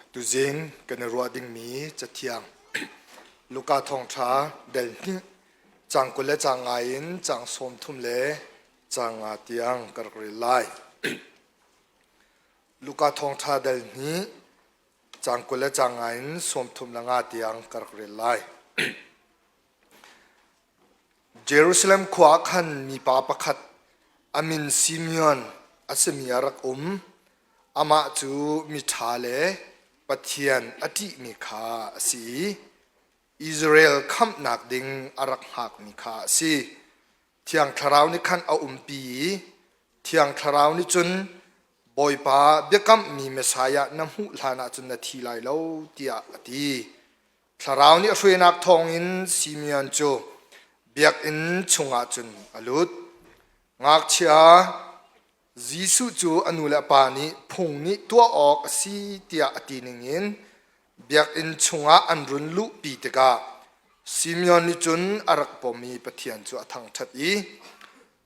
Tuzing kan i ruah dingmi Cathiang Luka thawngṭha del hnih caang 20 le caang nga in caang 30 le caang nga tiang ka rak rel lai. Luka thawngṭha del hnih caang 20 le caang nga in 30 le nga tiang ka rak rel lai. Jerusalem khua ah khan mipa pakhat a min Simeon a simi a rak um. Amah cu miṭha le Pathian a ṭihmi kha a si i Israel khamhnak ding a rak hngakmi kha a si. Thiang Thlarau nih khan a umpi i Thiang Thlarau nih cun Bawipa biakamhmi Messiah na hmuh hlanah cun na thi lai lo tiah a ti. Thlarau nih a hruainak thawngin Simeon cu biakinn chungah cun a lut. Ngakchia Jesuh cu a nu le a pa nih phung nih tuah awk a si tiah a ti ningin biakinn chungah an run luhpi tikah Simeon nih cun a rak pom i Pathian cu a thangṭhat i,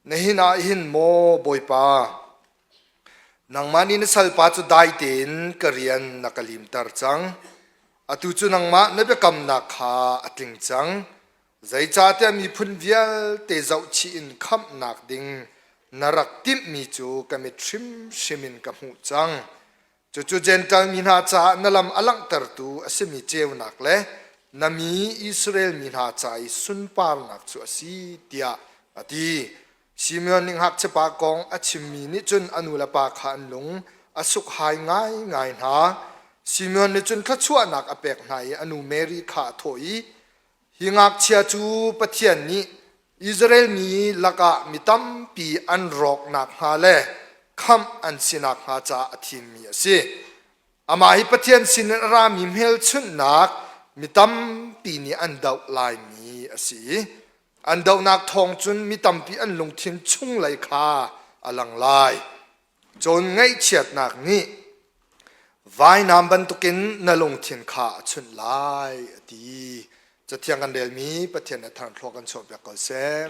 Nihin ah hin maw Bawipa, Nangmah nih na salpa cu dai tein ka rian na ka limter cang. Atu cu nangmah na biakamnak kha a tling cang. Zeicahtiah miphun vialte zohchih in khamhnak ding na rak timhmi cu ka mit hrimhrim in ka hmuh cang. Cucu Jentail mi hna caah na lam a langhtertu a simi ceunak le na mi Israel mi hna ca i sunparnak cu a si, tiah a ti. Simeon nih ngakchiapa kong a chimmi nih cun a nu le pa kha an lung a sukhai ngaingai hna. Simeon nih cun thluachuahnak a pek hna i a nu Mary kha a thawh i, Hi ngakchia cu Pathian nih Israel mi lakah mi tampi an rawk nakhnga le khamh an si nakhnga caah a thimmi a si. Amah hi Pathian sinin a rami hmelchunhnak mi tampi nih an doh laimi a si i an dohnak thawng cun mi tampi an lungthin chunglei kha a lang lai. Cun ngaihchiatnak nih vainam bantukin na lungthin kha a chunh lai a ti. Cathiang kan relmi Pathian a thar thlua kan chuahpiak ko seh.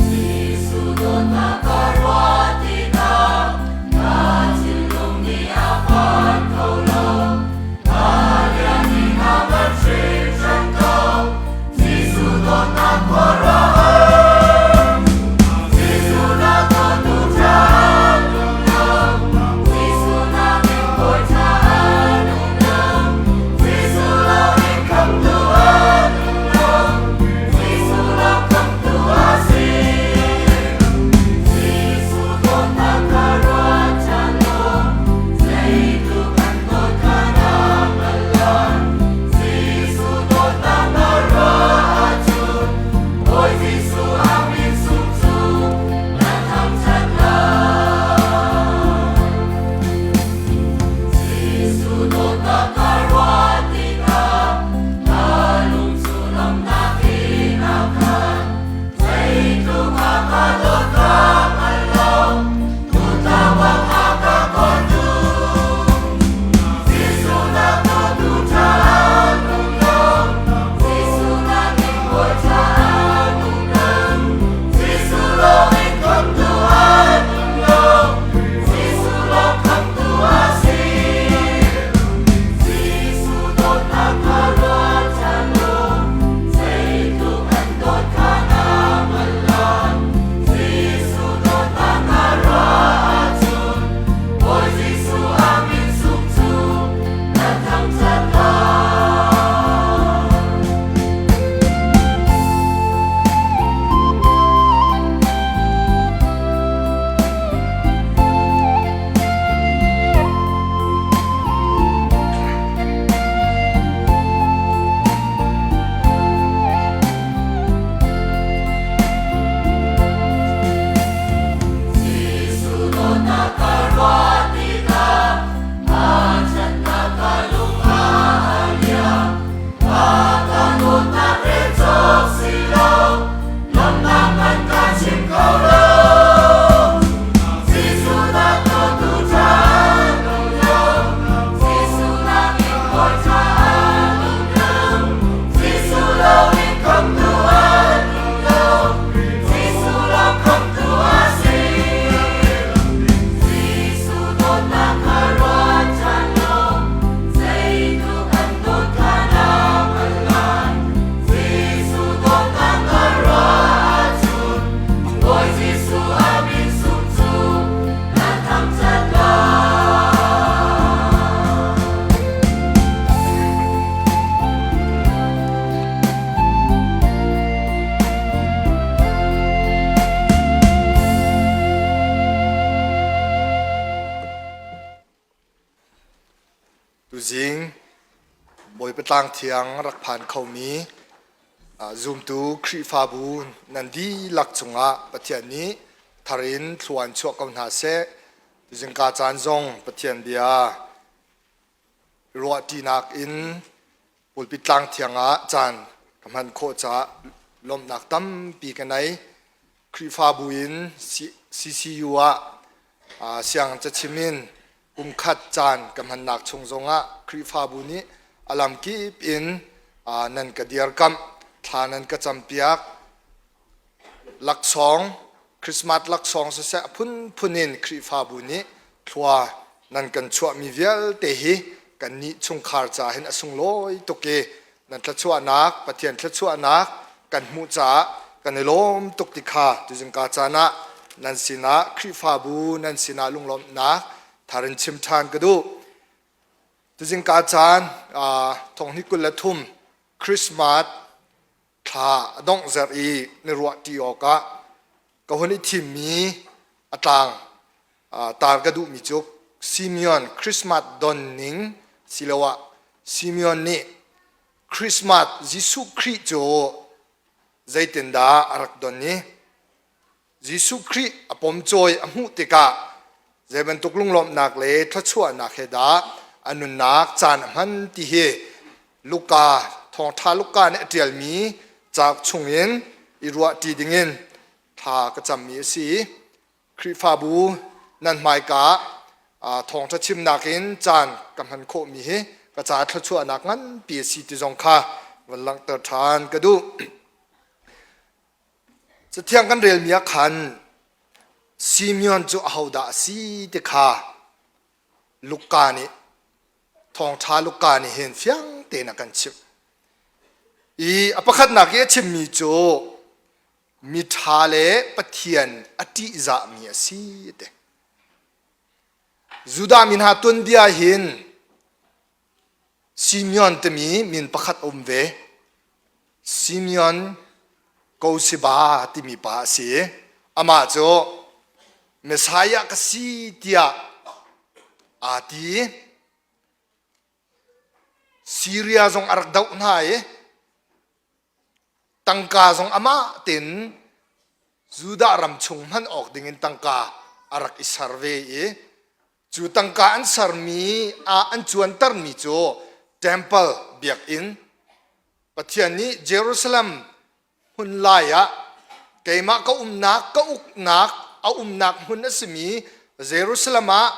Jesuh dawtnak ka ruat i. Tuzing Bawipa tlang thiang rak phan khomi zumtu Khrihfabu nan dihlak cungah Pathian nih thar in thlua in chuah ko hna seh. Tuzing ka caan zong Pathian bia ruahṭinak in pulpit tlang thiang ah caan ka hman khawh caah lawmhnak tampi ka nei. Khrihfabu in CCU ah siang cachim in kumkhat caan ka hmannak chung zongah Khrihfabu nih a lamkip in nan ka dirkamh, thla nan ka campiak, laksawng, Christmas laksawng siseh a phunphun in Khrihfabu nih thlua nan kan chuahmi vialte hi kannih chungkhar ca hin a sunglawi tuk i nan thluachuahnak, Pathian thluachuahnak kan hmuh caah kan i lawm tuk ti kha tuzingka caan ah nan sinah Khrihfabu nan sinah lunglawmhnak thar in chim ṭhan ka duh. Tuzingka caan thonghni 23 Christmas thla a dongh zarh i na ruah ṭi awkah ka hun i thimmi a tlang tar ka duhmi cu Simeon Christmas don ning siloah Simeon nih Christmas Jesuh Khrih cu zeitindah a rak don i Jesuh Khrih a pomcawi a hmuh tikah zei bantuk lunglawmhnak le thluachuahnak he dah a nunnak caan a hman ti hi Luka thawngṭha Luka nih a ṭialmi cauk chungin i ruahṭi dingin thla ka cammi a si. Khrihfabu nan hmaika ah thawngṭha chimnak in caan ka hman khawhmi hi ka ca thluachuahnak nganpi a si ti zong kha van langhter ṭhan ka duh. Cathiang kan relmi ah khan Simeon cu ahodah a si ti kha Luka nih thawngṭha Luka nih hin fiang tein a kan chimh. I a pakhatnak i a chimmi cu miṭha le Pathian a ṭihzahmi a si a ti. Judah mi hna tuanbia hin Simeon timi min pakhat a um ve. Simeon Kosiba timi pa a si. Amah cu Messiah ka si tiah aa ti. Syria zong a rak doh hna i tangka zong amah tein Judah ram chung hman awk dingin tangka a rak i ser ve i cu tangka an sermi ah an cuantermi cu temple biakinn Pathian nih Jerusalem hmun lai ah keimah ka umnak ka uknak a umnak hmun a simi Jerusalem ah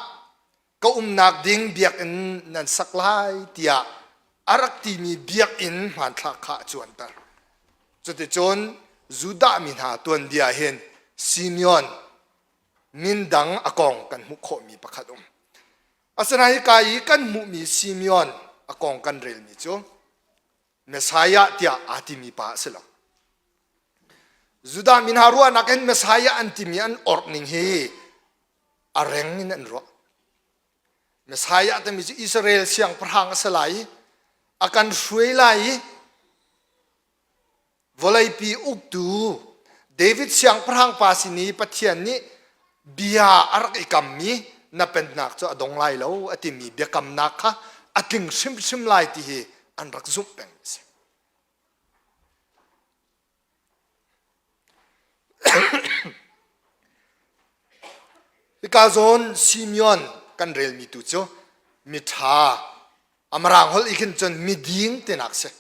ka umnak ding biakinn nan sak lai tiah a rak timi biakinn hmanthlak kha a cuanter. Cuticun Judah mi hna tuanbia hin Simeon min dang a kong kan hmuh khawhmi pakhat um. Asinain hika i kan hmuhmi Simeon a kong kan relmi cu Messiah tiah aa timi pa a si lo. Judah mi hna ruahnak in Messiah an timi an orh ning hi a reng in an ruah. Messiah timi cu Israel siangpahrang a si lai i a kan hruai lai i vawleipi uktu David siangpahrang pa sin i Pathian nih bia a rak i kammi na pennak cu a dong lai lo a timi biakamnak kha a tling hrimhrim lai ti hi an rak zumh peng a si. Hika zawn Simeon kan relmi tu cu miṭha a mirang holh i khin cun miding tinak si.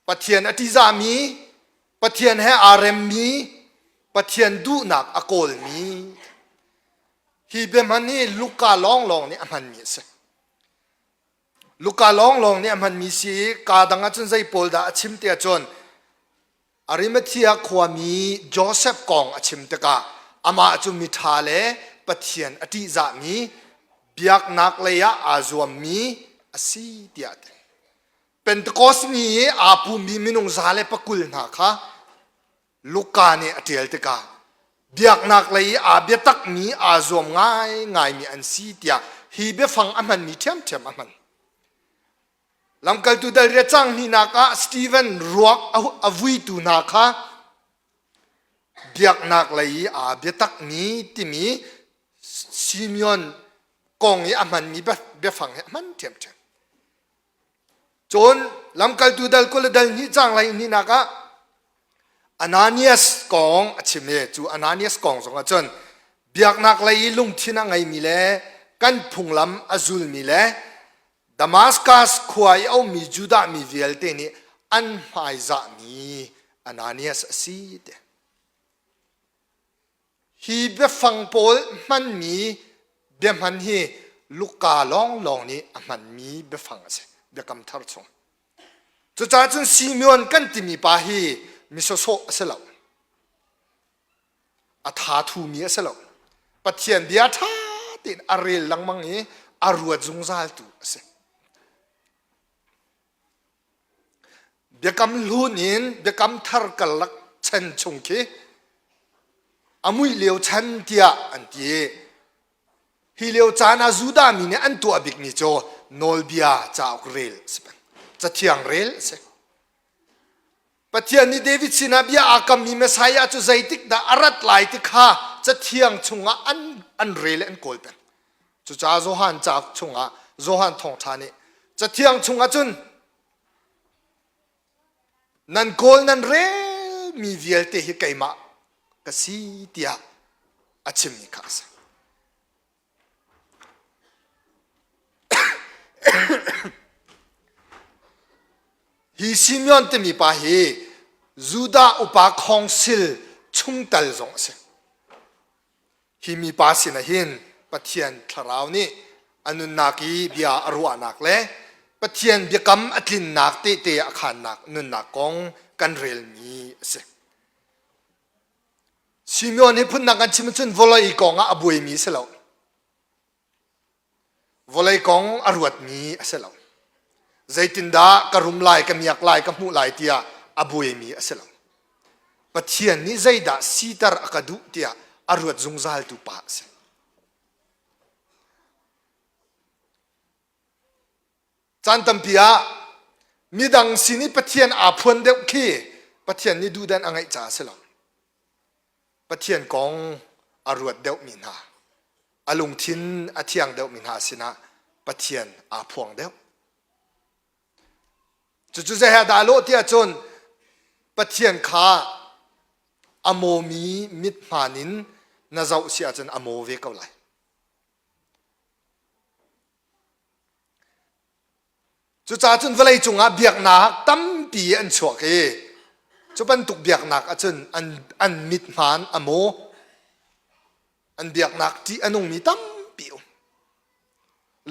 Pathian a ṭihzahmi, Pathian he aa remmi, Pathian duhnak a kawlmi. Hi biahman hi Luka lawnglawng nih a hmanmi a si. Luka lawnglawng nih a hmanmi si i kaa dang ahcun zei pawl dah a chim ti ahcun Arimathea khuami Josef kong a chim tikah amah cu miṭha le Pathian a ṭihzahmi biaknak lei ah aa zuammi a si tiah a ti. Pentecost ni i aa pummi minung 120 hna kha Luka nih a ṭial tikah biaknak lei i aa biatakmi aa zuam ngaingaimi an si tiah hi biafang a hmanmi ṭhiamṭhiam a hman. Lamkaltu dal riat cang hnihnak ah Stephen ruak a vuitu hna kha biaknak lei i aa biatakmi timi Simeon kong i a hmanmi biafang hi a hman ṭhiamṭhiam. Cun lamkaltu dal 22 caang lei hnihnak ah Ananias kong a chim i cu Ananias kong zong ah cun biaknak lei i lungthin a ngeimi le kan phunglam a zulmi le Damaskas khua i a ummi Judah mi vialte nih an hmaizahmi Ananias a si ti. Hi biafang pawl hmanmi biahman hi Luka lawnglawng nih a hmanmi biafang a si, Biakam Thar chung. Cucaah cun Simeon kan timi pa hi mi sawsawh a si lo. A tha thumi a si lo. Pathian bia ṭha tein a rel lengmang i a ruat zungzaltu a si. Biakam Hlun in Biakam Thar karlak chan chung khi a muih lio chan tiah an ti. Hi lio caan ah Judah mi nih an tuah bikmi cu nawlbia cauk rel a si peng. Cathiang rel a si. Pathian nih David sinah bia aa kammi Messiah cu zeitik dah a rat lai ti kha cathiang chungah an, an rel i an kawl peng. Cucaah Johan cauk chungah Johan thawngṭha nih cathiang chungah cun nan kawl nan relmi vialte hi keimah ka si tiah a chimmi kha a si. Hi Simeon timi pa hi Judah upa khawngsil chungtel zong a si. Hi mipa sinah hin Pathian thlarau nih a nunnak i bia a ruahnak le Pathian biakam a tlinnak tehte a khaannak nunnak kong kan relmi a si. Simeon hi phundang kan chim ahcun vawlei kong ah a buaimi a si lo. Vawlei kong a ruatmi a si lo. Zeitindah ka rum lai, ka miak lai, ka hmuh lai tiah a buaimi a si lo. Pathian nih zeidah siter a ka duh tiah a ruat zungzaltu pa a si. Caan tampi ah midang sin i Pathian aa phuan deuh khi Pathian nih duhdan a ngeih caah a si lo. Pathian kong a ruat deuhmi hna, a lungthin a thiang deuhmi hna sinah Pathian aa phuang deuh. Cucu zei he dah lawh tiah cun Pathian kha a mawmi mithmaan in na zoh si ahcun a maw ve ko lai. Cucaah cun vawlei cungah biaknak tampi an chuak i cu bantuk biaknak ahcun an, an mithmaan a maw. An biaknak ṭih a nungmi tampi um.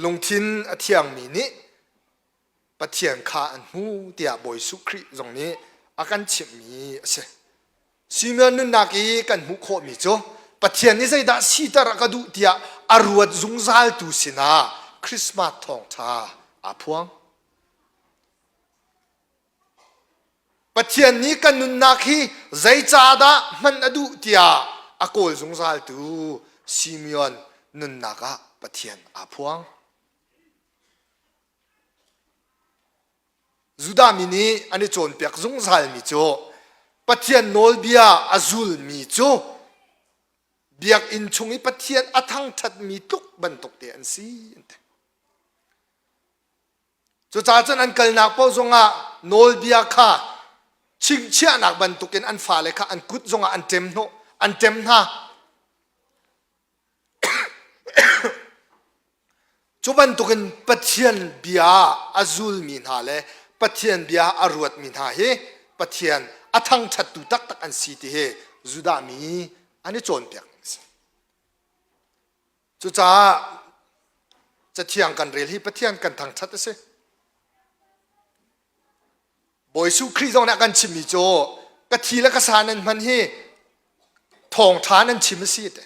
Lungthin a thiangmi nih Pathian kha an hmu tiah Bawi Jesuh Khrih zong nih a kan chimhmi a si. Simeon nunnak i kan hmuh khawhmi cu Pathian nih zeidah siter a ka duh tiah a ruat zungzaltu sinah Christmas thawngṭha aa phuang. Pathian nih kan nunnak hi zeicahdah hman a duh tiah a kawl zungzaltu Simeon nunnak ah Pathian aa phuang. Judah mi nih an i cawnpiak zungzalmi cu Pathian nawlbia a zulmi cu biakinn chung i Pathian a thangṭhatmi tluk bantuk te an si an ti. Cucaah cun an kalnak paoh zongah nawlbia kha chingchiahnak bantukin an fale kha an kut zongah an ṭem hnawh an ṭem hna. Cu bantukin Pathian bia a zulmi hna le Pathian bia a ruatmi hna hi Pathian a thangṭhattu taktak an si ti hi Judah mi an i cawnpiak a si. Cucaah Cathiang kan rel hi Pathian kan thangṭhat a si. Bawi Jesuh Khrih zong nih a kan chimmi cu ka thi le ka sa nan hman hi thawngṭha nan chim a si te.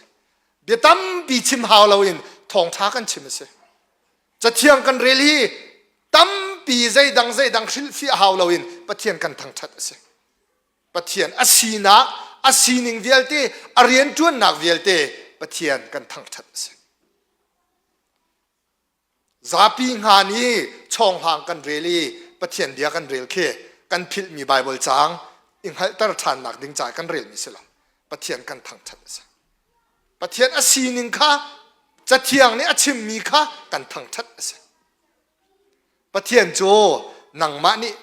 Bia tampi chim hau loin thawngṭha kan chim a si. Cathiang kan rel hi tampi zeidang zeidang hrilhfiah hau loin Pathian kan thangṭhat a si. Pathian a sinak, a sining vialte, a rianṭuannak vialte Pathian kan thangṭhat a si. Zapi hngan i chawnghlang kan rel i Pathian bia kan rel khi kan philhmi Baibal caang i hngalhter ṭhannak ding caah kan relmi si lo. Pathian kan thangṭhat a si. Pathian a sining kha Cathiang nih a chimmi kha kan thangṭhat a si. Pathian cu nangmah nih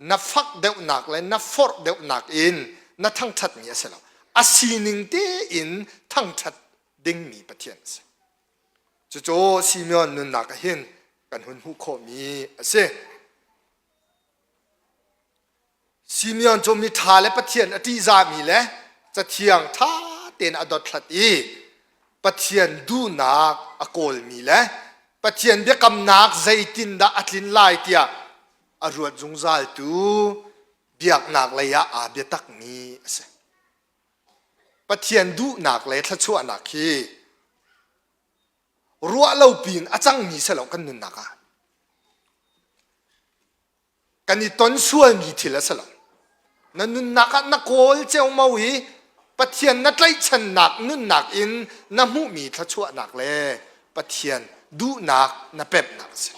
na fak deuhnak le na forh deuhnak in na thangṭhatmi a si lo. A sining tein thangṭhat dingmi Pathian a si. Cucu Simeon nunnak ah hin kan hun hmuh khawhmi a si. Simeon cu miṭha le Pathian a ṭihzahmi le Cathiang ṭha tein a dothlat i Pathian duhnak a kawlmi le Pathian biakamnak zeitindah a tlin lai tiah a ruat zungzaltu biaknak lei ah aa biatakmi a si. Pathian duhnak le thluachuahnak hi ruah lo piin a cangmi si lo kan nunnak ah. Kan i ton sualmi thil a si lo. Na nunnak ah na kawl ceomo i Pathian na tlaihchannak nunnak in na hmuhmi thluachuahnak le Pathian duhnak na pemhnak a si.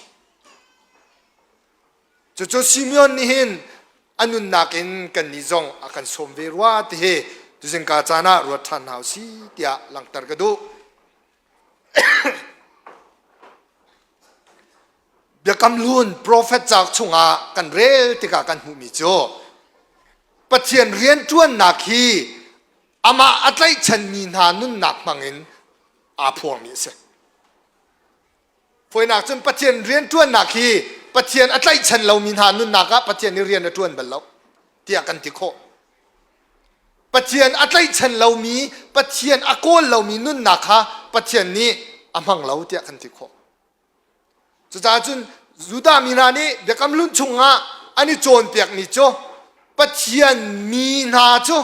Cucu Simeon nih hin a nunnak in kannih zong a kan sawm ve rua ti hi tuzingka caan ah ruat ṭhan hna usih tiah langhter ka duh. Biakam Hlun profet cauk chungah kan rel tikah kan hmuhmi cu Pathian rianṭuannak hi amah a tlaihchanmi hna nunnak hmangin aa phuangmi a si. Fawinak cun Pathian rianṭuannak hi Pathian a tlaihchan lomi hna nunnak ah Pathian nih rian a ṭuan bal lo tiah kan ti khawh. Pathian a tlaihchan lomi, Pathian a kawl lomi nunnak kha Pathian nih a hmang lo tiah kan ti khawh. Cucaah cun Judah mi hna nih Biakam Hlun chungah an i cawnpiakmi cu Pathian mi hna cu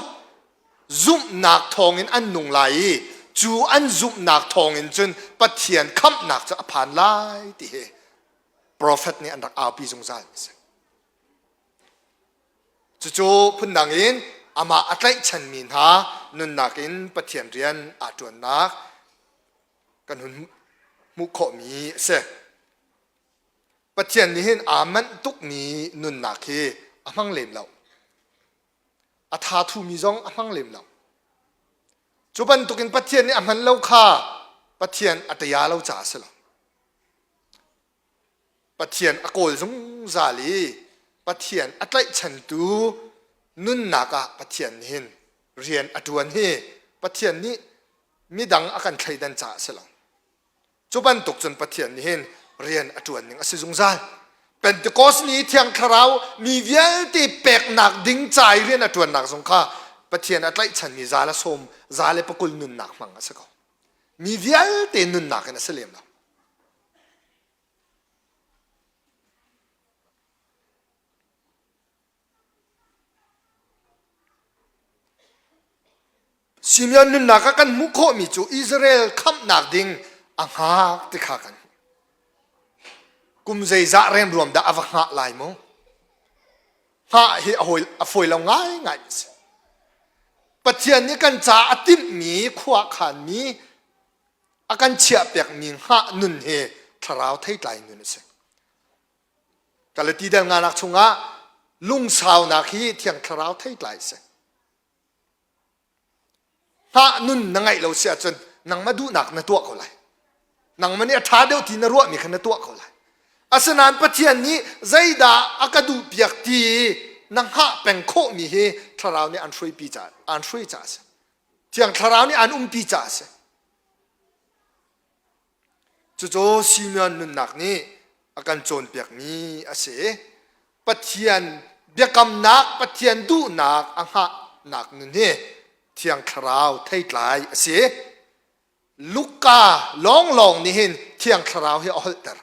zumhnak thawngin an nung lai i cu an zumhnak thawngin cun Pathian khamhnak cu a phan lai ti hi profet nih an rak aupi zungzal a si. Cucu phundang in amah a tlaihchanmi hna nunnak in Pathian rian aa ṭuannak kan hun hmuh khawhmi a si. Pathian nih hin aa manh tukmi nunnak hi a hmang lem lo. A tha thumi zong a hmang lem lo. Cu bantukin Pathian nih a hman lo kha Pathian a taya lo caah a si lo. Pathian a kawl zungzal i Pathian a tlaihchantu nunnak ah Pathian nih hin rian a ṭuan hi Pathian nih midang a kan thleidan caah a si lo. Cu bantuk cun Pathian nih hin rian a ṭuan ning a si zungzal. Pentecost ni Thiang Thlarau mi vialte peknak ding ca i rian a ṭuannak zong kha Pathian a tlaihchanmi za le sawm, za le pakul nunnak hmang a si ko. Mi vialte nunnak in a si lem lo. Simeon nunnak ah kan hmuh khawhmi cu Israel khamhnak ding a hngak ti kha kan hmuh. Kum zeizah remruam dah a va hngah lai mu? Hngah hi a, hawi, a fawi lo ngaingai a si. Pathian nih kan ca a timhmi, khua khanmi, a kan chiahpiakmi hngah nun hi thlarau theitlai nun a si. Galati dal nganak chungah lungsaunak hi Thiang Thlarau theitlai a si. Hngah nun na ngeih lo si ahcun nangmah duhnak na tuah ko lai. Nangmah nih a ṭha deuh ti na ruahmi kha na tuah ko lai. Asinain Pathian nih zeidah a ka duhpiak ti na hngah peng khawhmi hi Thlarau nih an hruaipi caah an hruai caah a si. Thiang Thlarau nih an umpi caah a si. Cucu Simeon nunnak nih a kan cawnpiakmi a si. Pathian biakamnak, Pathian duhnak a hngahnak nun hi Thiang Thlarau theitlai a si. Luka lawnglawng nih hin Thiang Thlarau hi a holhter.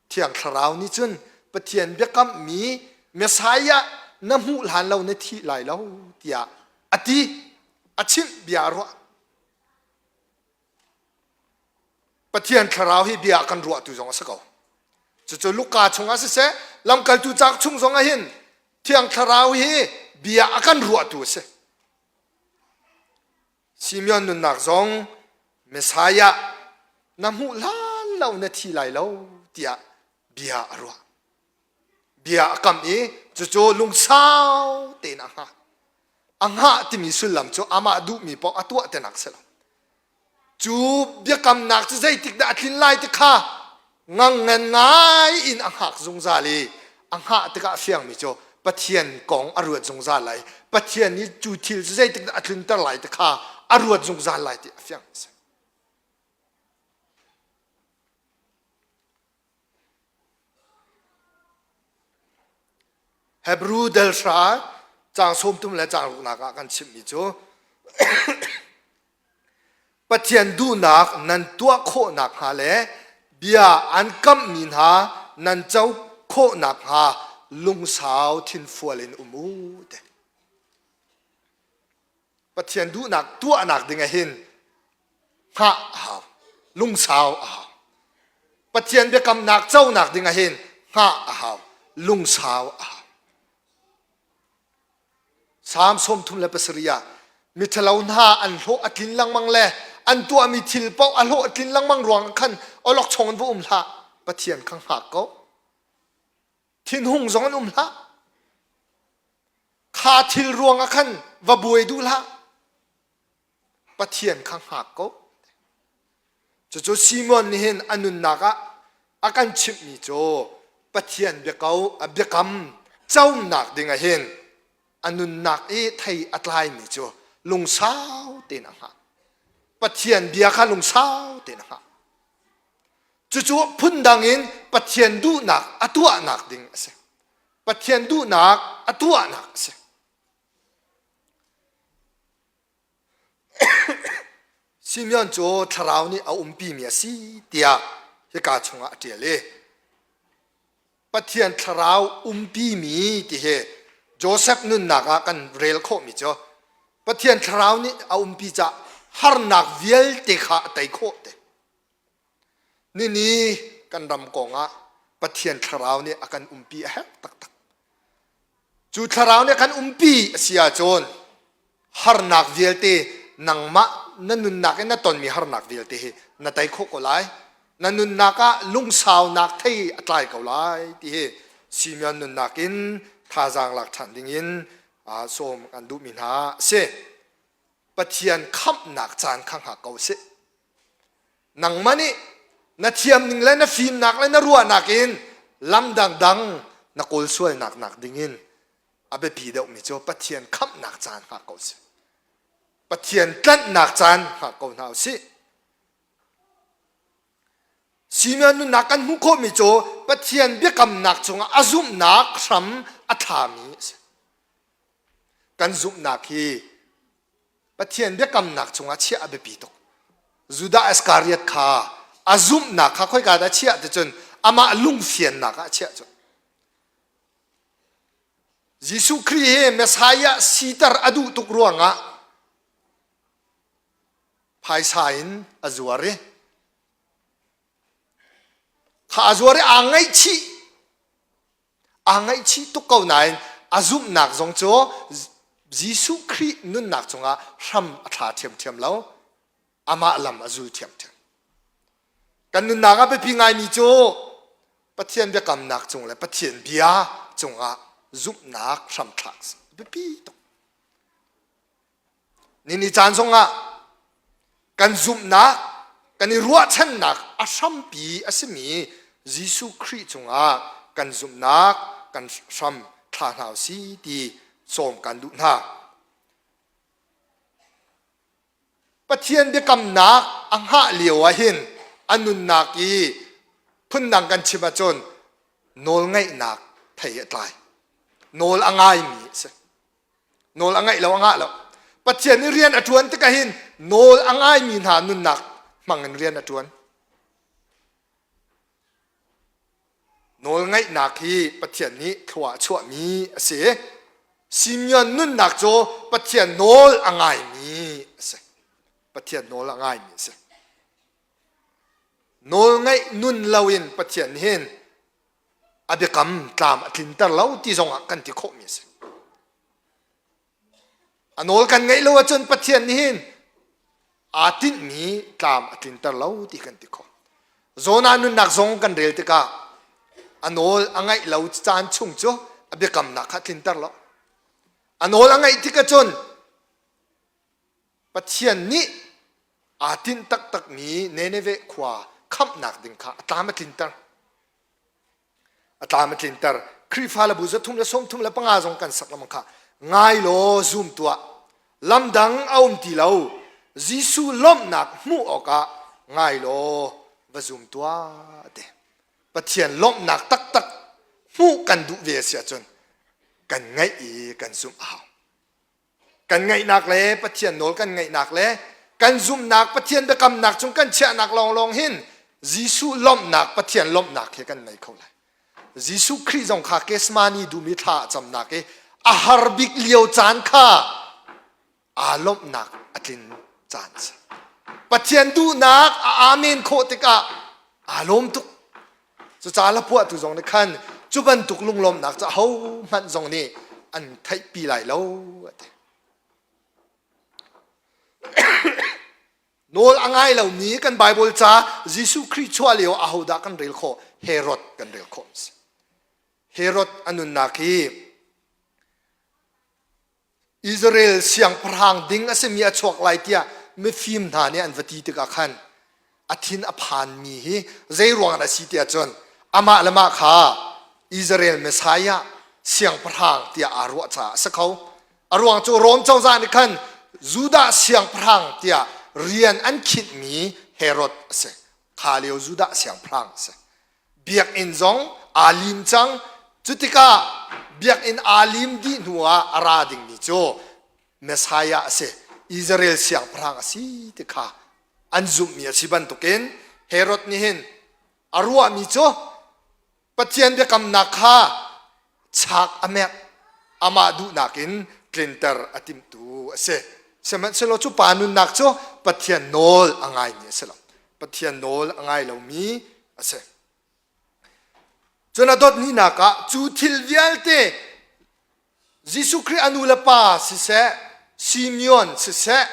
Thiang Thlarau nih cun Pathian biakammi Messiah na hmuh hlan lo na thi lai lo tiah a ti, a chimh bia a ruah. Pathian thlarau hi bia kan ruahtu zong a si ko. Cucu Luka chungah siseh, lamkaltu cauk chung zong ah hin Thiang Thlarau hi bia a kan ruahtu a si. Simeon nunnak zong Messiah na hmuh hlan lo na thi lai lo tiah bia a ruah. Bia a kam i cucu lungsau tein a hngah. A hngah timi sullam cu amah duhmi paoh a tuah tinak si lo. Cu biakamnak cu zeitik dah a tlin lai ti kha ngangngan ngai in a hngak zungzal i a hngah tikah a fiangmi cu Pathian kong a ruat zungzal lai. Pathian nih cu thil cu zeitik dah a tlunter lai ti kha a ruat zungzal lai ti a fiang a si. Hebrew del hra caang sawmthum le caang ruknak ah kan chimmi cu Pathian duhnak nan tuah khawh nakhnga le bia an kamhmi hna nan co khawh nakhnga lungsau thinfual in um u ti. Pathian duhnak tuahnak ding ah hin hngah a hau, lungsau a hau. Pathian biakamnak conak ding ah hin hngah a hau, lungsau a hau. Salm 37 ah miṭhalo hna an hlawh a tlin lengmang le an tuahmi thil paoh a hlawh a tlin lengmang ruang khan awlokchong in va um hlah Pathian kha hngak ko thinhung zong in um hlah Kha thil ruangah khan va buai duh hlah. Pathian kha hngak ko. Cucu Simon nih hin a nunnak ah a kan chimhmi cu Pathian biako, biakam conak ding ah hin a nunnak i thei a tlaimi cu lungsau tein a hngah. Pathian bia kha lungsau tein a hngah. Cucu phundang in Pathian duhnak a tuahnak ding a si. Pathian duhnak a tuahnak a si. Simeon cu thlarau nih a umpimi a si tiah hika chungah a ṭial i Pathian thlarau umpimi ti hi Joseph nunnak ah kan rel khawhmi cu Pathian thlarau nih a umpi caah harnak vialte kha a tei khawh te. Nini kan ram kongah Pathian thlarau nih a kan umpi a herh taktak. Cu thlarau nih a kan umpi a si ahcun harnak vialte nangmah na nunnak in na tonmi harnak vialte hi na tei khawh ko lai. Na nunnak ah lungsaunak thei a tlai ko lai ti hi Simeon nunnak in thazaang lak ṭhan dingin sawm kan duhmi hna a si. Pathian khamhnak caan kha hngak ko sih. Nangmah nih na thiam ning le na fimnak le na ruahnak in lam dangdang na kawl sualnak nak dingin a biapi deuhmi cu Pathian khamhnak caan hngak ko sih. Pathian tlanhnak caan hngak ko hna usih. Simeon nunnak kan hmuh khawhmi cu Pathian biakamnak cungah a zumhnak hram a thlami a si. Kan zumhnak hi Pathian biakamnak chungah chiah a biapi tuk. Judah Iskariot kha a zumhnak kha khoika dah chiah ticun amah lungfiannak ah a chiah cu. Jesuh Khrih hi Messiah siter a duh tuk ruangah phaisa in a zuar i kha a zuar i aa ngaihchih Aa ngaihchih tuk ko nain a zumhnak zong cu Jesuh Khrih nunnak cungah hram a thla ṭhiamṭhiam lo. Amah lam a zul ṭhiamṭhiam. Kan nunnak ah biapi ngaimi cu Pathian biakamnak cung le Pathian bia cungah zumhnak hramthlak biapi tuk. Nini caan zongah kan zumhnak, kan i ruahchannak a hrampi a simi Jesuh Khrih cungah kan zumhnak kan hram thla hna u si ti sawm kan duh hna. Pathian biakamnak a hngah lio ah hin a nunnak i phundang kan chim ahcun nawlngaihnak thei a tlai. Nawl a ngaimi a si. Nawl a ngaih lo a ngah lo. Pathian nih rian a ṭuan tikah hin nawl a ngaimi hna nunnak hmang in rian a ṭuan. Nawl ngaihnak hi Pathian nih thlua a chuahmi a si. Simeon nunnak cu Pathian nawl a ngaimi a si. Pathian nawl a ngaimi a si. Nawl ngaih nun loin Pathian hin a biakam tlam a tlinter lo ti zongah kan ti khawhmi a si. A nawl kan ngaih lo ahcun Pathian nih hin aa tinhmi tlam a tlinter lo ti kan ti khawh. Jonah nunnak zong kan rel tikah a nawl a ngaih lo caan chung cu a biakamnak kha a tlinter lo. A nawl a ngaih tikah cun Pathian nih Aa tinh taktakmi Nineveh khua khamhnak ding kha a tlam a tlinter. A tlam a tlinter. Khrihfa le bu 335 zong kan sak lengmang kha ngai law zum tuah. Lamdang a um ti lo. Jesuh lawmhnak hmuh awkah ngai law va zum tuah te. Pathian lawmhnak taktak hmuh kan duh ve a si ahcun kan ngaih i kan zumh a hau. Kan ngaihnak le Pathian nawl kan ngaihnak le kan zumhnak Pathian biakamnak cung kan chiahnak lawnglawng hin Jesuh lawmhnak Pathian lawmhnak he kan nei kho lai. Jesuh Khrih zong kha Gethsemane dum i thla a camnak i a har bik lio caan kha aa lawmhnak a tlin caan a si. Pathian duhnak a amen khawh tikah aa lawm tuk. Cucaah hlapuahtu zong nih khan cu bantuk lunglawmhnak cu ahohmanh zong nih an theihpi lai lo a ti. Nawl a ngai lomi kan Baibal ca Jesuh Khrih chuah lio ahodah kan rel khawh? Herod kan rel khawh. Herod a nunnak hi Israel siangpahrang ding a simi a chuak lai tiah mifim hna nih an va ti tikah khan a thin a phanmi hi zei ruangah a si tiah cun amah le mah kha Israel Messiah siangpahrang tiah aa ruah caah a si kho. A ruang cu Rom cozah nih khan Judah siangpahrang tiah rian an khinhmi Herod a si. Kha lio Judah siangpahrang a si. Biakinn zong aa lim cang. Cu tikah biakinn aa lim dih hnuah a ra dingmi cu Messiah a si, Israel siangpahrang a si ti kha an zumhmi a si bantukin Herod nih hin a ruahmi cu Pathian biakamnak kha chak a merh, amah duhnak in tlinter a timhtu a si. Sihmanhsehlaw cu pa nunnak cu Pathian nawl a ngaimi a si lo. Pathian nawl a ngai lomi a si. Cun a dot hninak ah cu thil vialte Jesuh Khrih a nu le pa siseh, Simeon siseh,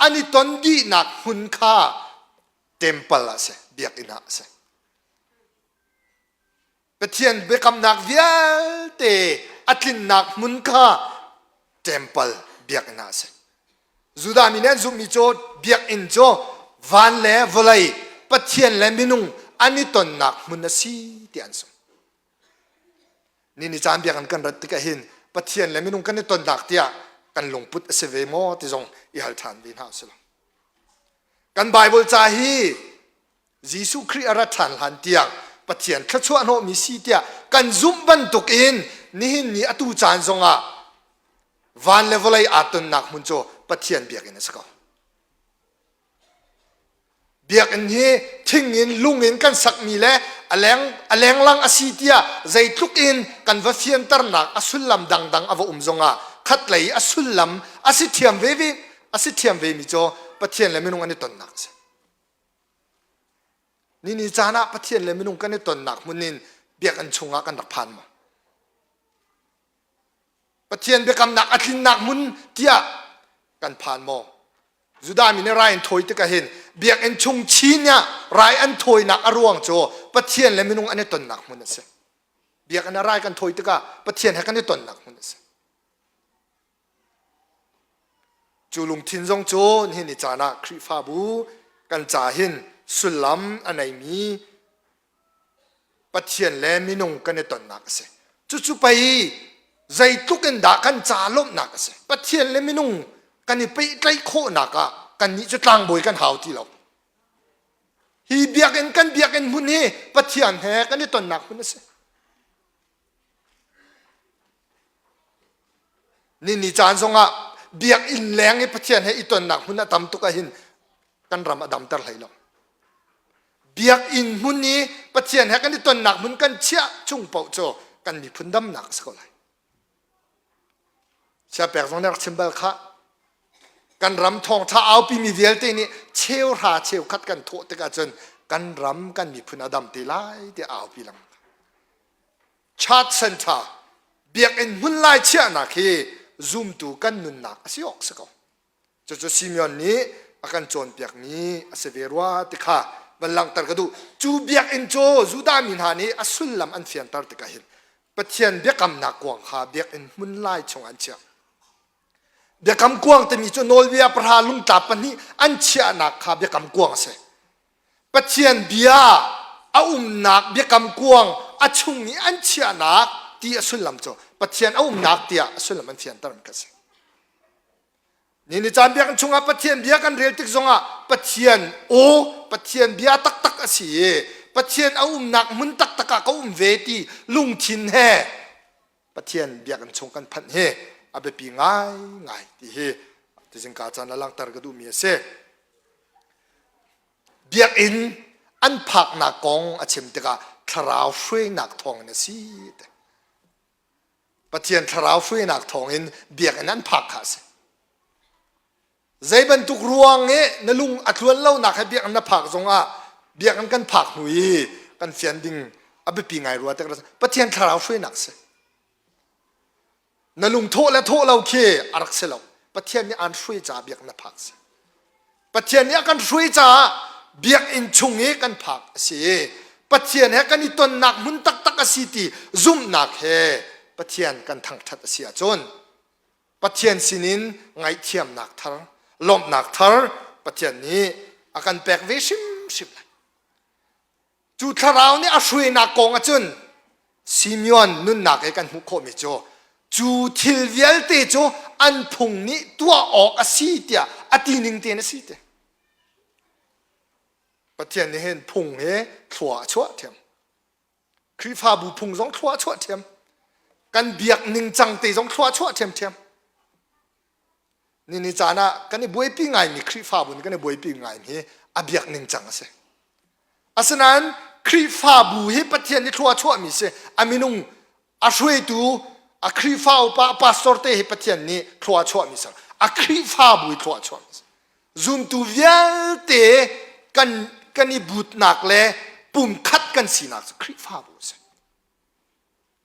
an i ton dihnak hmun kha temple ah a si, biakinn ah a si. Pathian biakamnak vialte a tlinnak hmun kha temple biakinn ah a si. Judah mi nih an zumhmi cu biakinn cu van le vawlei Pathian le minung an i tonnak hmun a si ti an zumh. Ni ni caan biakinn kan rat tikah hin Pathian le minung kan i tonnak tiah kan lungput a si ve maw ti zong i hal ṭhan ve hna usih. Kan Bible ca hi Jesuh Khrih a rat ṭhan hlan tiang Pathian thluachuah hnawhmi si tiah kan zumh bantukin nihin ni atu caan zongah van le vawlei aa tonnak hmun cu Pathian biakinn a si ko. Biakinn hi thing in lung in kan sakmi le a leng a lenglang a si tiah zeitluk in kan va fianternak a sullam dangdang a va um zongah khatlei a sullam a si thiam ve ve a si thiam ve mi cu Pathian le minung an i tonnak a si. Nini caan ah Pathian le minung kan i tonnak hmun in biakinn chungah kan rak phan maw? Pathian biakamnak a tlinnak hmun tiah kan phan maw? Judah mi nih rai an thawi tikah hin biakinn chung chin ah rai an thawinak a ruang cu Pathian le minung an i tonnak hmun a si. Biakinn ah rai kan thawi tikah Pathian he kan i tonnak hmun a si. Cu lungthin zong cu nihin ni caan ah Khrihfabu kan ca hin sullam a neimi Pathian le minung kan i tonnak a si. Cucu pei zeitluk in dah kan ca lawmhnak a si. Pathian le minung kan i pehtlaih khawhnak ah kannih cu tlangbawi kan hau ti lo. Hi biakinn kan biakinn hmun hi Pathian he kan i tonnak hmun a si. Nini caan zongah biakinn leng i Pathian he i tonnak hmun a tam tuk ahhin kan ram a damter hlei lo. Biakinn hmun i Pathian he kan i tonnak hmun kan chiah chung paoh cu kan miphun damnak a si ko lai. Siapek zong nih rak chim bal khah. Kan ram thawngṭha aupimi vialte nih cheuhra cheukhat kan thawh tikah cun kan ram kan miphun a dam te lai tiah aupi lengmang. Church Center biakinn hmun lai chiahnak hi zumtu kan nunnak a si awk si ko. Cucu Simeon nih a kan cawnpiakmi a si ve rua ti kha van langhter ka duh. Cu biakinn cu Judah mi hna nih a sullam an fianter tikah hin Pathian biakamnak kuang kha biakinn hmun lai chung an chiah. Biakam kuang timi cu nawlbia pahra lungtlap pahnih an chiahnak kha biakam kuang a si. Pathian bia a umnak biakam kuang a chung i an chiahnak ti a sullam cu Pathian a umnak tiah a sullam an fianter mi kha a si. Ni ni caan biakinn chungah Pathian bia kan rel tik zongah Pathian aw Pathian bia taktak a si i Pathian a umnak hmun taktak ah ka um ve ti lungthin he Pathian biakinn chung kan phanh hi a biapi ngaingai ti hi tizingka caan ah langhter ka duhmi a si. Biakinn an phaknak kong a chim tikah thlarau hruainak thawngin a si. Pathian thlarau hruainak thawngin biakinn an phak kha a si. Zei bantuk ruang i na lung a tluan lonak he biakinn na phak zongah biakinn kan phak hnu i kan fian ding a biapi ngai rua tik Pathian thlarau hruainak si. Na lung thawh le thawh lo khi a rak si lo. Pathian nih aan hruai caah biakinn na phak si. Pathian nih a kan hruai caah biakinn chung i kan phak a si i Pathian he kan i tonnak hmun taktak a si ti zumhnak he Pathian kan thangṭhat a si ahcun Pathian sinin ngaihthiamnak thar, lawmhnak thar Pathian nih a kan pek ve hrimhrim lai. Cu thlarau nih a hruainak kong ahcun Simeon nunnak i kan hmuh khawhmi cu cu thil vialte cu an phung nih tuah awk a si tiah a ti ning tein a si ti. Pathian nih hin phung hi thlua a chuah ṭhiam. Khrihfabu phung zong thlua a chuah ṭhiam. Kan biak ningcang te zong thlua a chuah ṭhiamṭhiam. Ni ni caan ah kan i buaipi ngaimi Khrihfabu nih kan i buaipi ngaimi hi a biak ningcang a si. Asinain Khrihfabu hi Pathian nih thlua a chuahmi si. A minung a hruaitu a Khrihfa upa a pastor te hi Pathian nih thlua a chuahmi si. A Khrihfabu hi thlua a chuahmi si. Zumtu vialte kan kan i butnak le pumkhat kan sinak cu Khrihfabu a si.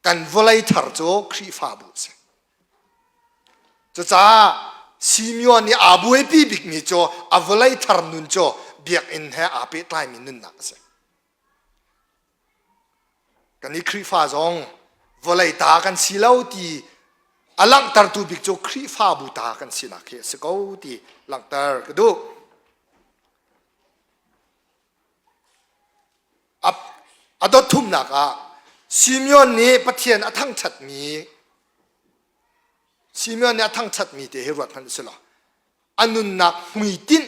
Kan vawlei thar cu Khrihfabu a si. Cucaah Simeon nih aa buaipi bikmi cu a vawlei thar nun cu biakinn he aa pehtlaimi nunnak a si. Kan i Khrihfa zong vawlei ta kan si lo ti a langhtertu bik cu Khrihfabu ta kan sinak hi a si ko ti langhter ka duh. A dot thumnak ah Simeon nih Pathian a thangṭhatmi Simeon nih a thangṭhatmi te hi ruat hmanh u law a nunnak hmuitinh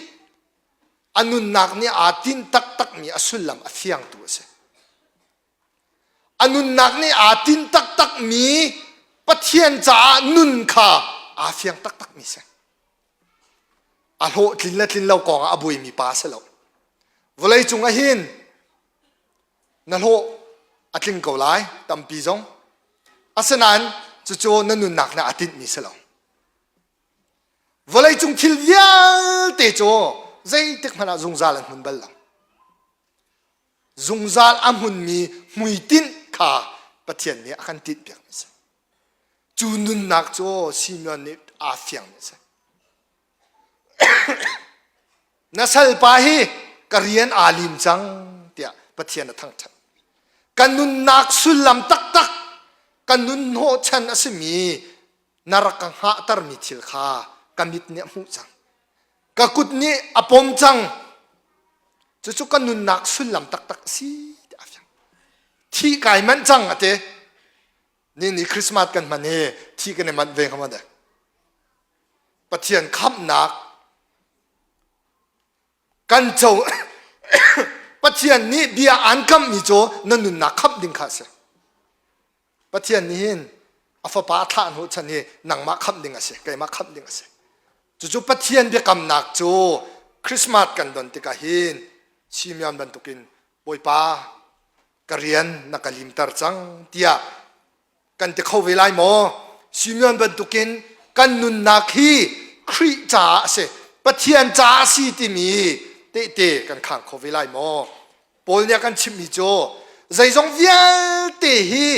a nunnak nih aa tinh taktakmi a sullam a fiangtu a si. A nunnak nih aa tinh taktakmi Pathian caah nun kha aa fiang taktakmi si. A hlawhtlin le tlin lo kong ah a buaimi pa a si lo. Vawlei cung ah hin na hlawh a tling ko lai tampi zong. Asinain cucu na nunnak nih aa tinhmi si lo. Vawleicung thil vialte cu zeitik hmanh ah zungzal an hmun bal lo. Zungzal a hmunmi hmuitinh kha Pathian nih a kan tinhpiakmi a si. Cu nunnak cu Simeon nih aa fiangmi a si. Na salpa hi ka rian aa lim cang tiah Pathian a thangṭhat. Ka nunnak sullam taktak, ka nun hnawhchan a simi na rak ka hngahtermi thil kha ka mit nih a hmuh cang. Ka kut nih a pom cang. Cucu ka nunnak sullam taktak a si tiah a fiang. Thih kai manh cang a ti. Ni ni Christmas kan hman hi thi kan i manh ve hnga maw dek. Pathian khamhnak kan co Pathian nih bia aan kammi cu na nunnak khamh ding kha a si. Pathian nih hin a fapa a thlah hnu chan hi nangmah khamh ding a si, keimah khamh ding a si. Cucu Pathian biakamnak cu Christmas kan don tikah hin Simeon bantukin Bawipa ka rian na ka limter cang tiah kan ti kho ve lai maw? Simeon bantukin kan nunnak hi Khrih caah a si, Pathian caah a si timi tehte kan khang kho ve lai maw? Paul nih a kan chimhmi cu zeizong vialte hi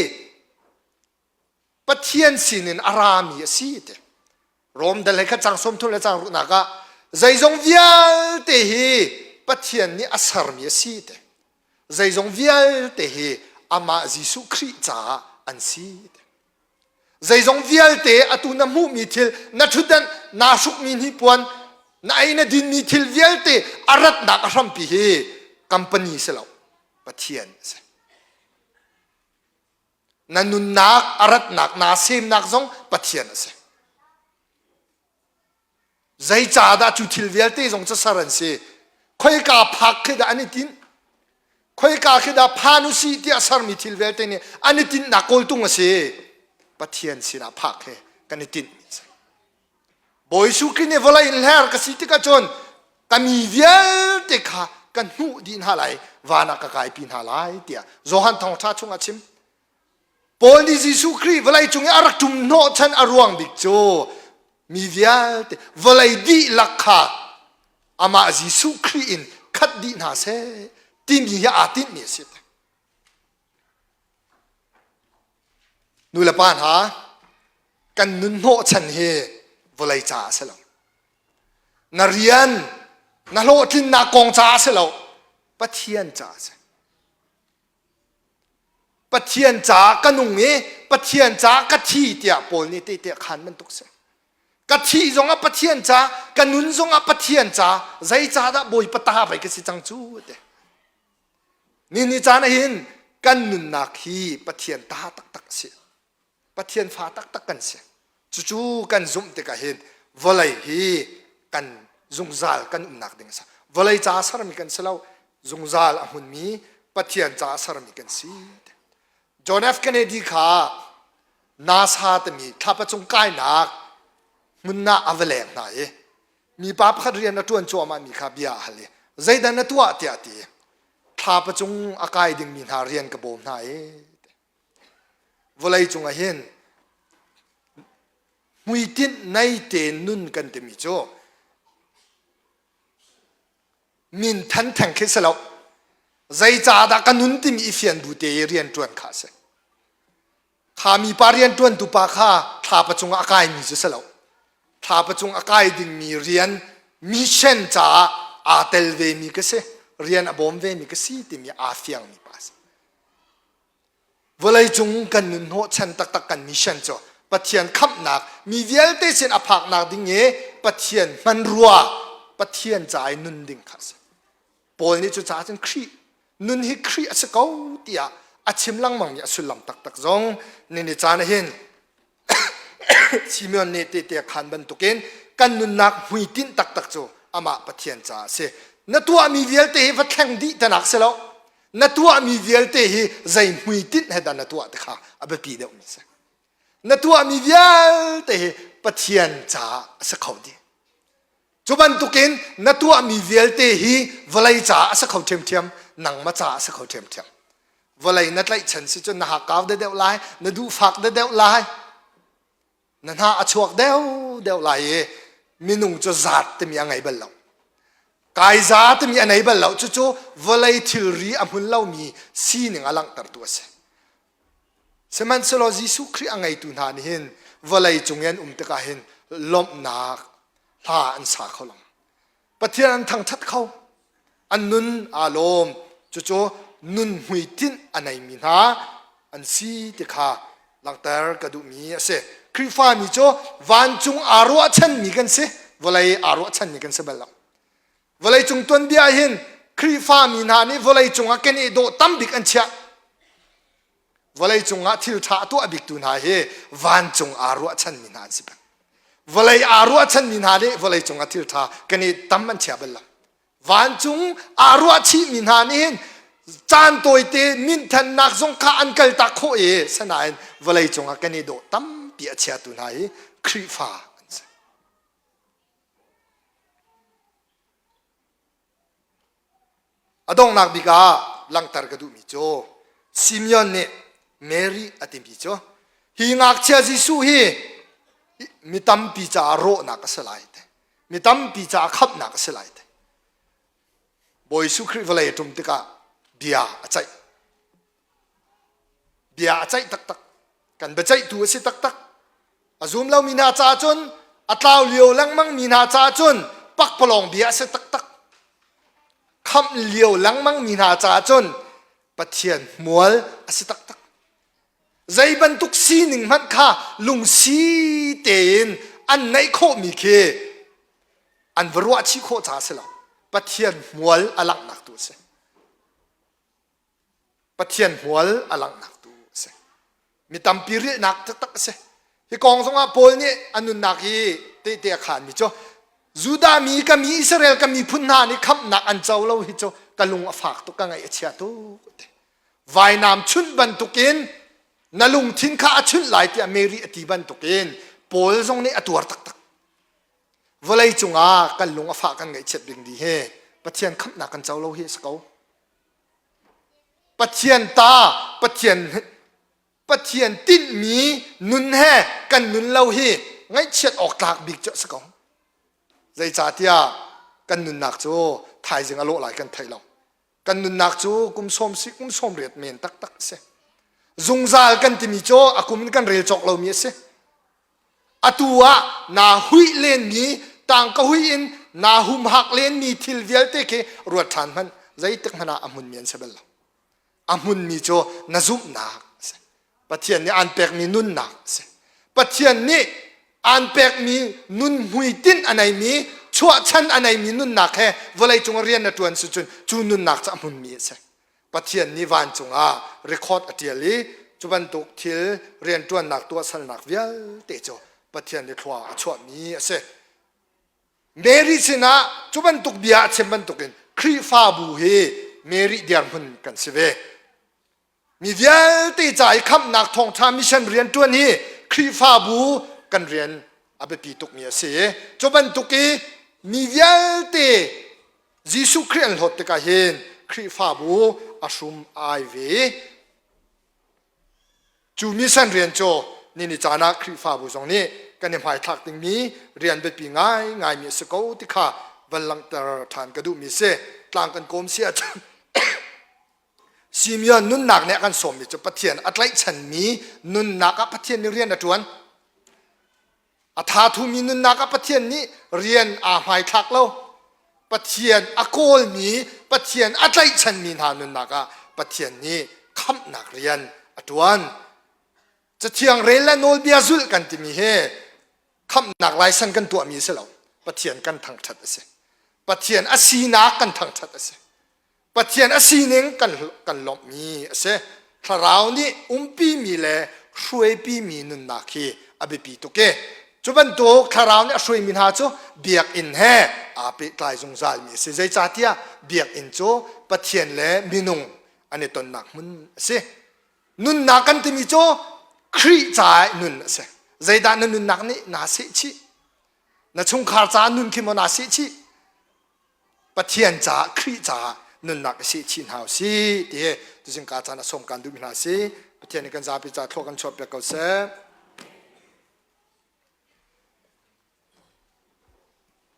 Pathian sinin a rami a si ti. Rom dal he khat cang sawm thum le cang ruknak ah zeizong vialte hi Pathian nih a sermi a si ti. Zeizong vialte hi amah Jesuh Khrih caah an si ti. Zeizong vialte atu na hmuhmi thil, na ṭhutdan, naa hrukmi hnipuan, na ei na dinmi thil vialte a ratnak a hrampi hi company si lo, Pathian a si. Na nunnak a ratnak naa semnak zong Pathian a si. Zeicahdah cu thil vialte zong cu ser an si? Khoika phak khi dah an i tinh? Khoika khi dah phan u sih tiah sermi thil vialte nih an i tinhnak kawltung a si. Pathian sinah phak he kan i tinh a si. Bawi Jesuh Khrih nih vawlei in hler ka si tikah cun ka mi vialte kha ka hnuh dih hna lai, van ah ka kaipi hna lai tiah Johan Thawngṭha chungah a chim. Paul nih Jesuh Khrih vawlei cung i a rak ṭum hnawhchan a ruang bik cu mi vialte vawlei dihlak kha amah Jesuh Khrih in khat dih hna seh timi hi aa tinhmi a si. Nu le pa hna kan nun hnawhchan hi vawlei caah a si lo. Na rian na hlawhtlinnak kong caah a si lo. Pathian caah a si. Pathian caah ka nung i Pathian caah ka thi tiah Paul nih tehte a khaan bantuk si. Ka thih zongah Pathian ca, ka nun zongah Pathian ca, zeicahdah Bawipa ta pei ka si cang cu ti. Ni ni caan ah hin kan nunnak hi Pathian ta taktak a si. Pathian fa taktak kan si. Cucu kan zumh tikah hin vawlei hi kan zungzal kan umnak ding a si. Vawlei ca sermi kan si lo, zungzal a hmunmi Pathian ca sermi kan si. John F. Kennedy kha NASA timi thlapa cung kainak hmun ah a va leng hna i mipa pakhat rian a ṭuan cuahmah mi kha bia a hal i zeidah na tuah tiah a ti. Thlapa cung a kai dingmi hna rian ka bawm hna i Vawlei cungah hin hmuitinh nei te nun kan timi cu min than theng khi si lo. Zeicahdah ka nun timi i fian bu te i rian ṭuan kha a si. Kha mipa rian ṭuantu pa kha thlapa cungah a kaimi cu si lo. Thlapa cung a kai dingmi rian mission caah aa tel vemi ka si, rian a bawm vemi ka si timi aa fiangmi pa a si. Vawleicung kan nun hnawhchan taktak kan mission cu Pathian khamhnak mi vialte sin a phaknak ding i Pathian hmanrua Pathian ca i nun ding kha a si. Paul nih cucaah cun Khrih nun hi Khrih a si ko tiah a chim lengmangmi a sullam taktak zong nini caan ah hin Simeon nih tehte a khaan bantukin kan nunnak hmuitinh taktak cu amah Pathian caah a si. Na tuahmi vialte hi va thleng dih tanak si lo. Na tuahmi vialte hi zei hmuitinh he dah na tuah ti kha a biapi deuhmi a si. Na tuahmi vialte hi Pathian caah a si kho dih. Cu bantukin na tuahmi vialte hi vawlei caah a si kho ṭhiamṭhiam, nangmah caah a si kho ṭhiamṭhiam. Vawlei na tlaihchan si cun na hakkau deuhdeuh lai, na duhfak deuhdeuh lai, na hna a chuak deuhdeuh lai i minung cu zaat timi a ngei bal lo. Kaiza timi a nei bal lo. Cucu vawlei thilri a hmun lomi sining a langhtertu a si. Sihmanhsehlaw Jesuh Khrih a ngeitu hna nih hin vawlei cung i an um tikah hin lawmhnak hla an sa kho lo. Pathian an thangṭhat kho. An nun aa lawm. Cucu nun hmuitinh a neimi hna an si ti kha langhter ka duhmi a si. Khrihfami cu vancung aa ruahchanmi kan si. Vawlei aa ruahchanmi kan si bal lo. Vawleicung tuanbia ah hin Khrihfami hna nih vawleicung ah keneh dawh tambik an chiah. Vawleicung ah thil ṭha a tuah biktu hna hi vancung aa ruahchanmi hna an si peng. Vawlei aa ruahchanmi hna nih vawleicung ah thil ṭha keneh tam an chia bal lo. Vancung aa ruahchihmi hna nih hin caan tawite minthannak zong kha an kaltak khawh i sanain vawleicung ah keneh dawh tampi a chiatu hna hi Khrihfa an si. A donghnak bik ah langhter ka duhmi cu Simeon nih Mary a timi cu hi ngakchia Jesuh hi mi tampi caah rawhnak a si lai te mi tampi caah khamhnak a si lai te Bawi Jesuh Khrih vawlei a ṭum tikah bia a ceih Bia a ceih taktak. Kan biaceihtu a si taktak. A zum lomi hna caah cun a tlau lio lengmang mi hna caah cun pakpalawng bia a si taktak. Khamh lio lengmang mi hna caah cun Pathian hmual a si taktak. Zei bantuk sining hmanh kha lungsi tein an neih khawhmi khi an va ruah chih khawh caah a si lo. Pathian hmual a langhnak tu a si. Pathian hmual a langhnak tu a si. Mi tampi rilhnak taktak a si. Hi kong zongah Paul nih a nunnak hi tehte a khaanmi cu Judah mi ka mi Israel ka miphun hna nih khamhnak an co lo hi cu ka lung a fak tuk ka ngaih a chia tuk. Vainam chunh bantukin na lungthin kha a chunh lai tiah Mary a ti bantukin Paul zong nih a tuar taktak. Vawlei cungah kan lung a fah kan ngaihchiat ding dih hi Pathian khamhnak kan co lo hi a si ko. Pathian ta Pathian Pathian tinhmi nun he kan nun lo hi ngaihchiat awk tlak bik cu a si ko. Zeicahtiah kan nunnak cu thaizing a lawh lai kan thei lo. Kan nunnak cu kum sawm si kum sawm riat men taktak a si. Zungzal kan timi cu a kum in kan rel cawk lomi a si. Atu ah naa huih lenmi tangka huih in naa humhak lenmi thil vialte khi ruat ṭhan hmanh zeitik hmanh ah a hmunmi an si bal lo. A hmunmi cu na zumhnak a si. Pathian nih aan pekmi nunnak a si. Pathian nih aan pekmi nun hmuitinh a neimi chuahchan a neimi nunnak he vawleicung ah rian na ṭuan si cun cu nunnak cu a hmunmi a si. Pathian nih vancung ah record a ṭial i cu bantuk thil rianṭuannak tuahsernak vialte cu Pathian nih thlua a chuahmi a si. Mary sinah cu bantuk bia a chim bantukin Khrihfabu hi Mary dirhmun kan si ve. Mi vialte ca i khamhnak thawngṭha mission rianṭuan hi Khrihfabu kan rian a biapi tukmi a si i cu bantuk i mi vialte Jesuh Khrih an hlawt tikah hin Khrihfabu a hrum ai ve. Cu mission rian cu nini caan ah Khrihfabu zong nih kan i hmaithlak dingmi rian biapi ngaingaimi a si ko ti kha van langhter ṭhan ka duhmi a si. Tlang kan kawm si ahcun Simeon nunnak nih a kan sawmmi cu Pathian a tlaihchanmi nunnak ah Pathian nih rian a ṭuan. A thathumi nunnak ah Pathian nih rian aa hmaithlak lo. Pathian a kawlmi, Pathian a tlaihchanmi hna nunnak ah Pathian nih khamhnak rian a ṭuan. Cathiang rel le nawlbia zulh kan timi hi khamhnak laisan kan tuahmi a si lo. Pathian kan thangṭhat a si. Pathian a sinak kan thangṭhat a si. Pathian a sining kan, kan lawmhmi a si. Thlarau nih umpimi le hruaipimi nunnak hi a biapi tuk i cu bantuk thlarau nih a hruaimi hna cu biakinn he aa pehtlai zungzalmi a si. Zeicahtiah biakinn cu Pathian le minung an i tonnak hmun a si. Nunnak kan timi cu Khrih caah nun a si. Zeidah na nunnak nih naa sehchih? Na chungkhar caah nun khi maw naa sehchih? Pathian caah Khrih caah nunnak i sehchih hna usih ti hi tuzing ka caan a sawm kan duhmi hna si. Pathian nih kan zapi caah thlua kan chuah piak ko seh.